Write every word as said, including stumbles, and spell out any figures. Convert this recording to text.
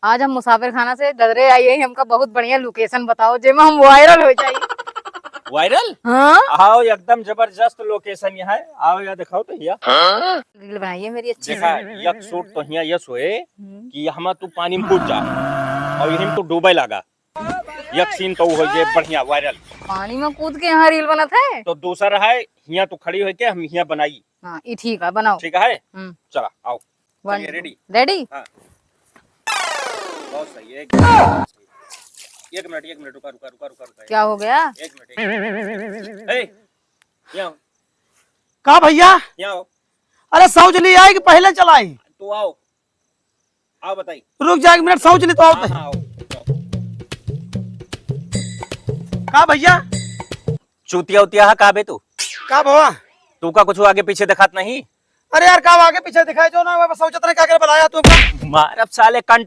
आज हम मुसाफिर खाना से ददरे आई है, हमका बहुत बढ़िया location बताओ जेमा हम viral हो जाई। Viral? हाँ। आओ, एकदम जबरदस्त location यहाँ है। आओ, यहाँ दिखाओ तो हिया। Reel बनाइए मेरी अच्छी देखा, से। एक shoot तो हिया ये सोए हम्म। कि हमा तू पानी में कूद जा और यहीं तू डूबे लागा। एक scene तो हो जे बढ़िया viral। पानी में कूद के यहाँ reel बनत है? तो दूसर है, हिया तू खड़ी होके हम हिया बनाई। हाँ, ई ठीक है, बनाओ। ठीक है? हम्म। चला, आओ। One, चलिए, ready? Ready? हाँ। बहुत सही, एक, एक मिनट, एक मिनट, रुका, रुका, रुका, रुका, रुका। क्या हो गया? एक मिनट, एक मिनट। ए, यहाँ आओ। का भैया? यहाँ आओ। अरे, सौंच ली आई कि पहले चलाई? तू आओ, आओ बताई। रुक जा एक मिनट, सौंच ली तो आओ। हाँ, हाँ, आओ। का भैया? चूतिया उतिया है का बे तू? का भवा? तू का कुछ आगे पीछे दिखात नहीं? अरे यार, का आगे पीछे दिखाई जो ना, बस सोचत रहे का करे बुलाया तू हमका। मारब साले, कंठ